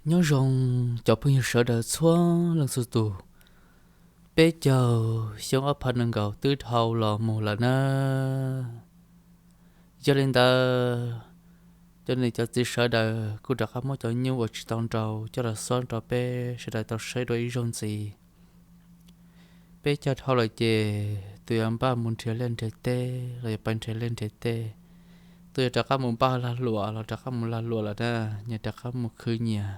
Nyob zoo cov phooj ywg sawv daws txhua leej txhua tus, peb caug xyoo ob phav nees nkaum twb dhau los mus lawm na. Yog li ntawd, cov niam cov txiv sawv daws kuj rov qab muab cov nyuj uas tsis tau nrau coj los xob rau peb sawv daws tau saib dua ib zaug ntxiv. Peb caug dhau lawm ces tus yuav npaj mus nrhiav liaj nrhiav teb los yuav pais nrhiav liaj nrhiav teb, tus yuav rov qab mus npaj lag luam los rov qab mus lag luam lawm na, nyias rov qab mus khwv nyias,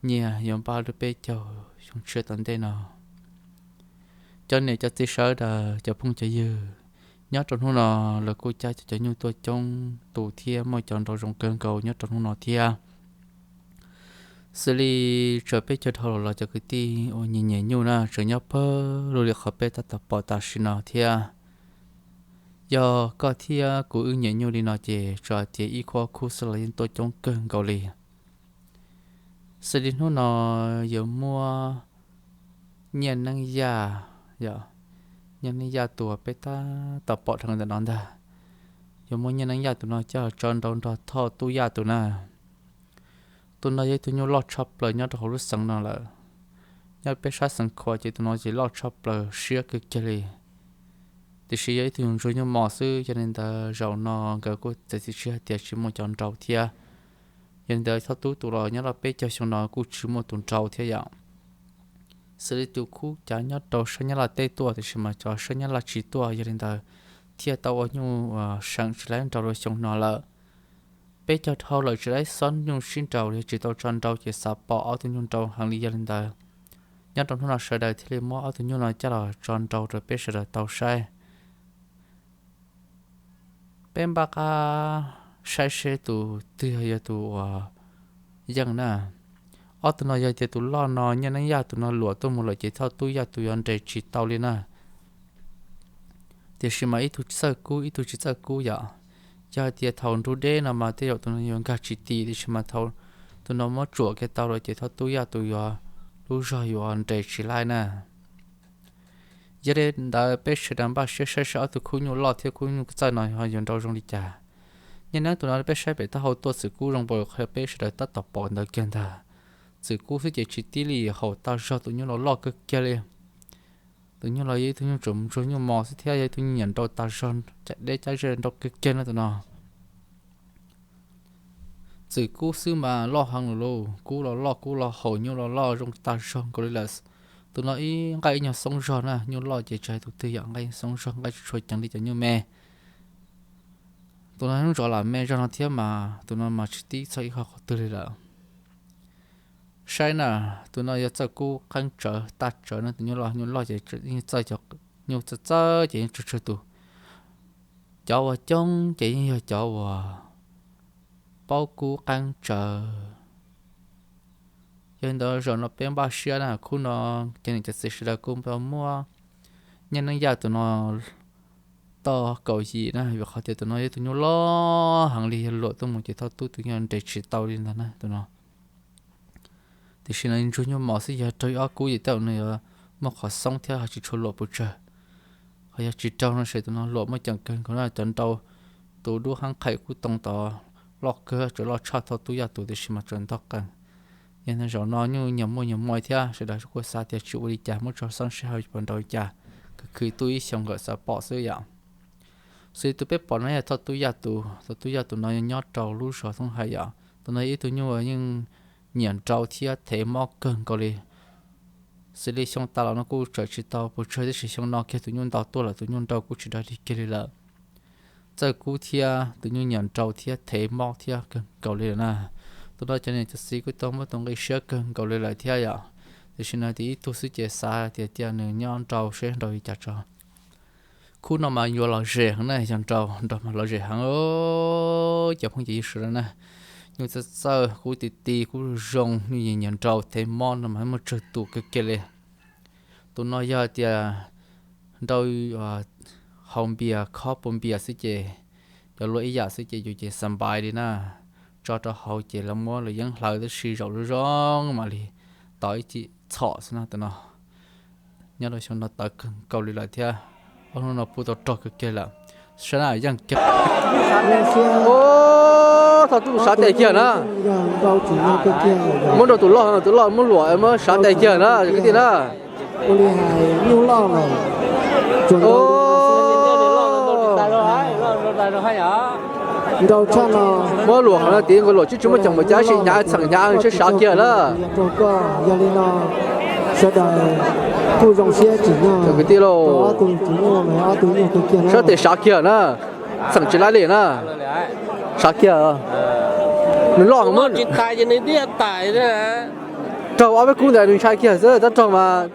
nyias yuav npaj rau peb caug xyoo tshiab tom ntej no. Cov niam cov txiv sawv daws, cov phooj cov ywg, nyob rau hnub no lawv kuj cab cov, cov nyuj tuaj coob tus thiab muaj cov nrau zoo kawg nkaus nyob rau hnub no thiab. Xws li txawm peb caug dhau los los cov kwv tij uas nyiam nyiam nyuj na tseem nyob pawg lug li qhov peb tab tom pom tam sim no thiab. Yog koj thiab kuv wb nyiam nyuj li no ces txawm tias ib khub ob khub xwb los yeej tuaj coob kawg nkaus li. Xws li hnub no yuav muab Nyiaj Neeb Yaj, yog, Nyiaj Neeb Yaj tus uas peb tab tom pom dheev ntawm no ntag, yuav muab Nyiaj Neeb Yaj tus no coj tso nrau nrog Thoj Tub Yaj tus na. Tus no yog ib tug nyuj loj tshaj plaws nyob rau hauv lub xeev no lawm. Nyob peb sab xeev Khuam ces tus no ces loj tshaj plaws siab kawg kiag li. Tiam sis yog ib tug ntsuag nyuj mos xwb, yog li ntawd zaum no nkawd kuj txiav txim siab hais tias tsis muaj cov nrau thiab. Yog li ntawd Thoj Tub tus los nyob los peb caug xyoo no kuj tsis muaj tus nrau thiab yom. Xws li tus khub cav nyob rau sab Nyab Laj teb tuaj, tiam sis mas cov sab Nyab Laj tsis tuaj, yog li ntawd thiaj tau ua nyuj seem tsis laib nrau rau xyoo no lawm. Peb caug dhau lawm tsis laib xob nyuj sib nrau, yog tsis tau tso nrau ces xav pom ob tug nyuj nrau heev li. Yog li ntawd, nyob rau hnub no sawv daws thiaj li muab ob tug nyuj no coj los tso nrau rau peb sawv daws tau saib. Peb npaj qab saib seb tus twg yog tus uas yeej na. Ob tug no yog tias tus loj no Nyiaj Neeb Yaj tus no luam tuaj mus lawm ces Thoj Tub Yaj tus yuav nres tsis tau li na. Tiam sis mas ib tug txawj kub ib tug tsis txawj kub yom. Yog hais tias thaum nrug deb no mas tej zaum tus no yuav nkag tsis ti, tiam sis mas thaum tus no muab tsuam kiag tau lawm ces Thoj Tub Yaj tus yuav lub zog yuav nres tsis laib na. Yog li ntawd peb sawv daws npaj siab saib saib ob tug khub nyuj loj thiab khub nyuj txawj no ho yuav nrau zoo li cas. Nyiaj Neeb tus no peb saib pem taub hau tuaj txwm kub zoo npaum li qhov peb sawv daws tab tom pom ntawd kiag ntag. Txwm kub xwb ces tsis tib li haum tas zog tus nyuj los loj kawg kiag li. Tus nyuj los yog ib tug nyuj tsuas ntsuag nyuj mos xwb thiab yog ib tug nyuj nyiam nrau tas zog, caj deb caj ze nrau kawg kiag no tus no. Txwm kub xwb mas loj heev lawm lauj, kub los loj kub los haum nyuj los loj zoo tas zog nkaus li lawm. Tus no ib nqaij ib nyuag xoob zog na, nyuj loj ces tsis hais tus twg yom, nqaij xoob zog nqaij tsis tshua ceev li cov nyuj me. Tus no hnub zov lam me zog no thiab mas tus no mas tsis tib txog ib qho qhov twg li lawm. Saib na, tus no yog txawj kub qeeb tsawv tag tsawv no, tus nyuj loj nyuj loj ces yeej txawj cov, nyuj txawj txawj ces yeej tsawg tsawg tus. Cov uas coob ces yeej yog cov uas paub kub qeeb tsawv. Yog li ntawd zaum no peb npaj siab na, khub no cov niam cov txiv sawv daws kuj muab Nyiaj Neeb Yaj tus no toj kaum yim na, vim qhov tias tus no yog tus nyuj loj heev li, yog luam tuaj mus ces Thoj Tub tus nyuj nres tsis tau li ntag na tus no. Tiam sis no ntsuag nyuj mos xwb, yog raug ib ob kub ces tej zaum nws yuav muaj qhov xoob thiab ho tsis tshua luam pes tsawg. Ho yog tsis raug no ces tus no luam muaj ceem kawg nkaus na, cov nrau tus dub haab qhaim kub too tod loj kawg, tseem loj tshaj Thoj Tub Yaj tus, tiam sis mas tseem ntog qees. Yog li ntawd zaum no nyuj nyias muaj nyias muaj thiab, sawv daws kuj xav tias tsis ua li cas, muab tso xoob seb ho puas nrau li cas, khwv khwv tuaj ib xyoos nkawm xav pom xwb yom. Xws li tus peb pom no yog Thoj Tub Yaj tus, Thoj Tub Yaj tus no nyob rau lub zos Thoob Hais yom. Tus no yog ib tug nyuj yeej nyiam nrau thiab thev mob kawg nkaus li. Xws li xyoo tas los no kuj tseem tsis tau pes tsawg, tiam sis xyoo no kiag tus nyuj ntau tuaj lawm, tus nyuj nrau kuj tsis dog dig kiag li lawm. Txawj kub thiab tus nyuj nyiam nrau thiab thev mob thiab kawg nkaus li lawm na. Tus no cov niam cov txiv kuj tau muab tus nqi siab kawg nkaus li lawm thiab yom. Tiam sis no tias ib tug xwb ces xav tias cia nws nyob nrau seb nrau li cas tso. Khub no mas yuav lom zem heev na, yog nrau nrau mas lom zem heev. Cov phooj ywg sawv daws na, nyuj txawj txawj, kub ti ti, kub zoo, nyuj nyiam nrau, thev mob no mas muaj tsawg tus kawg kiag li. Tus no yog tias nrau haus npias, khob puas npias xwb ces, cov luaj ib yam xwb ces yus ces xa npais li na. Tso rau hauv ces lawv muab lawv yeeb hlawv tab sis zaum zoo zoo mam li tau ib cim txhom xwb na tus no. Nyob rau xyoo no tawv kawg nkaus li lawm thiab, ob hnub no pub tau rog kawg kiag lawm. Saib na, yeej kiag. Txog tub sab tes kiag na. Muab rau tus loj, tus loj muab luam muab sab tes kiag na cov kwv tij na. Muab luam hov no tiv nkaus luam tsis tsis muaj ceem mus cab si hnyav txheem hnyav sab sab kiag na. Cov kwv tij lauj, sab tes sab kiag na, txheem tsis laib li na. Sab kiag, nws loj heev, raug ob peb kub ntawd nws ntshai kiag xwb tab raug mas.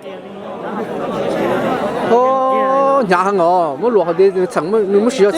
Hnyav heev os, muab luam hov tiv txheem nws muab siv